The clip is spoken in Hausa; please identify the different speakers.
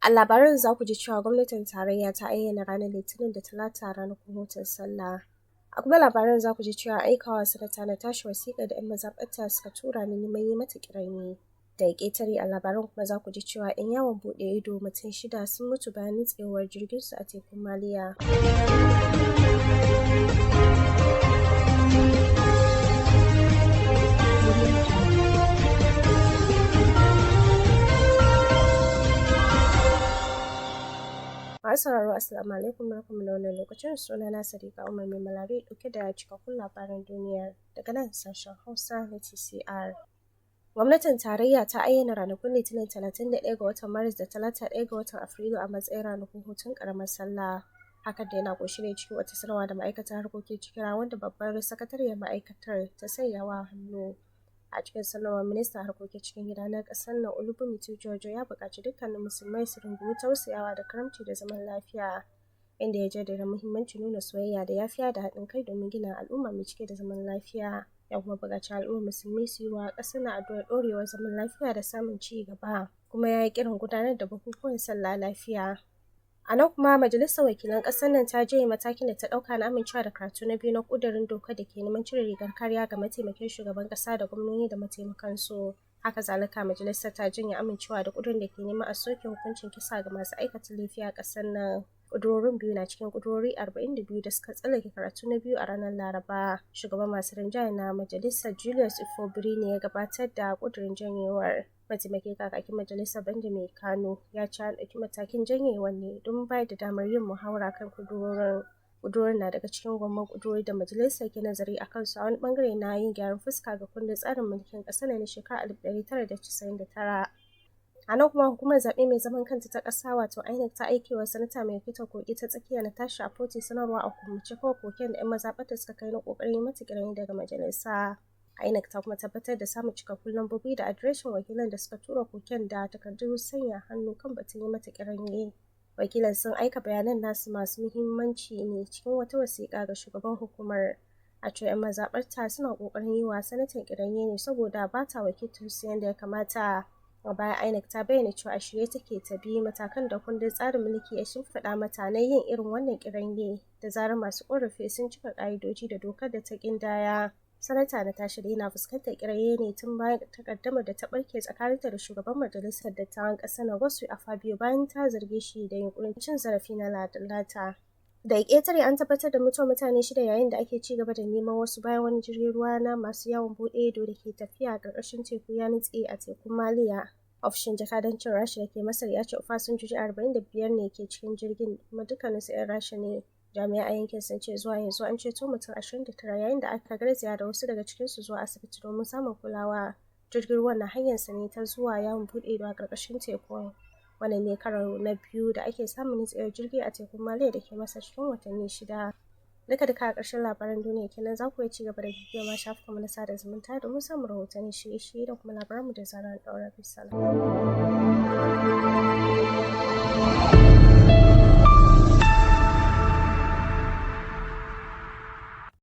Speaker 1: A labaran za ku ji cewa gwamnatin tarayya ta ayyana ranar Litinin da Talata ranakun hutun sallah. A kuma labaran za ku ji cewa aikawa sanata na tashi wasiƙa da 'yan mazaɓarta suka tura ni neman yi mata kiranye. Da ƙetare a labaran kuma za ku ji cewa 'yan yawon buɗe ido mutum shida sun mutu bayan nutsewar jirginsu a tekun Maliya. Masu sauraro, assalamu alaikum, barkamu da wannan lokacin. Suna na Sadiqa Umar mai malari dauke da cikakkun labaran duniya daga nan sashen Hausa na TCR. Gwamnatin tarayya ta ayyana ranakun Litinin 31 ga watan Maris da Talata 1 ga watan Afrilu a matsayin ranakun hutun karamar sallah. Hakan da yana ƙunshi ne cikin wata sanarwa da ma'aikatar harkokin cikin wanda babbar sakatariyar ma'aikatar ta sanyawa hannu. A cikin sanarwar, ministan harkokin cikin gida na ƙasar nan, Olubunmi Jojo, ya buƙaci dukkanin musulmai su rungumi tausayawa da karamci da zaman lafiya, inda ya jaddada muhimmancin nuna soyayya da yafiya da haɗin kai domin gina al'umma mai cike da zaman lafiya. Ya kuma buƙaci al'ummar musulmi su yi wa ƙasar na addu'ar ɗorewar zaman lafiya da samun ci gaba, kuma ya yi kiran gudanar da bukukuwan sallah lafiya. A nan kuma, Majalisar Wakilan Ƙasar nan ta janye matakin da ta ɗauka na amincewa da karatu na biyu na ƙudurin dokar da ke neman cire rigar kariya ga mataimakin shugaban ƙasa da gwamnoni da mataimakansu. Haka zalika, majalisar ta janye amincewa da ƙudurin da ke neman a soke hukuncin kisa ga masu aikata laifi a ƙasar nan. Ƙudurorin biyu na cikin ƙudurori 42 da suka tsallake karatu na biyu a ranar Laraba. Shugaban masu rinjaye na majalisar, Julius Ifobiri, ne ya gabatar da ƙudurin janyewar. Mataimakin kakakin majalisar, Benjamin Kano, ya ce an ɗauki matakin janyewar ne don bayar da damar yin muhawara kan ƙudurorin. Ƙudurorin na daga cikin gwamman ƙudurori da majalisar ke nazari a kansu a wani bangare na yin gyaran fuska ga kundin tsarin mulkin ƙasar na shekarar 1999. A nan kuma, hukumar zaɓe mai zaman kanta ta ƙasa, wato INEC, ta aike wa sanata mai wakiltar Kogi ta Tsakiya, Natasha Akpoti, sanarwa a hukumance kawai koken da 'yan mazaɓarta suka kai na ƙoƙarin yi mata kiranye daga majalisa. INEC ta kuma tabbatar da samun cikakkun lambobi da adireshin wakilan da suka tura koken da takardun sanya hannu kan batun yi mata kiranye. Wakilan sun aika bayanan nasu masu muhimmanci ne cikin wata wasiƙa ga shugaban hukumar. A cewa 'yan mazaɓarta suna ƙoƙarin yi wa sanatan kiranye ne saboda ba ta wakiltar su yadda ya kamata. A baya, INEC ta bayyana cewa a shirye take ta bi matakan da kundin tsarin mulki ya shimfiɗa mata na yin irin wannan kiranye da zarar masu ƙorafi sun cika ƙa'idoji da dokar da ta ƙindaya. Sanata Natasha dai na fuskantar kiraye ne tun bayan takaddamar da ta barke tsakaninta da shugaban majalisar dattawan ƙasar na, Godswill Akpabio, bayan ta zarge shi da yunkurin cin zarafi na lalata. Da ƙetare, an tabbatar da mutuwar mutane shida yayin da ake ci gaba da neman wasu bayan wani jirgin ruwa na masu yawon buɗe ido da ke tafiya a ƙarƙashin teku ya nutse a tekun Maliya. Ofishin jakadancin Rasha da ke Masar ya ce fasinjoji 45 ne ke cikin jirgin, kuma dukkaninsu 'yan Rasha ne. Jami'ai a yankin sun ce zuwa yanzu an ceto mutum 29, yayin da aka garzaya da wasu daga cikinsu zuwa asibiti domin samun kulawa. Jirgin ruwan na hanyarsa ne ta zuwa yawon buɗe ido a ƙarƙashin tekun. Wannan ne karo na biyu da ake samun nutsewar jirgi a tekun Maliya da ke Masa cikin watanni 6. Duka duka a ƙarshen labaran duniya kenan. Za ku iya ci gaba da bibiyar ma shafukanmu na sada zumunta domin samun rahotanni, shirye-shirye da kuma labaranmu da zarar an ɗaura. Bisalam.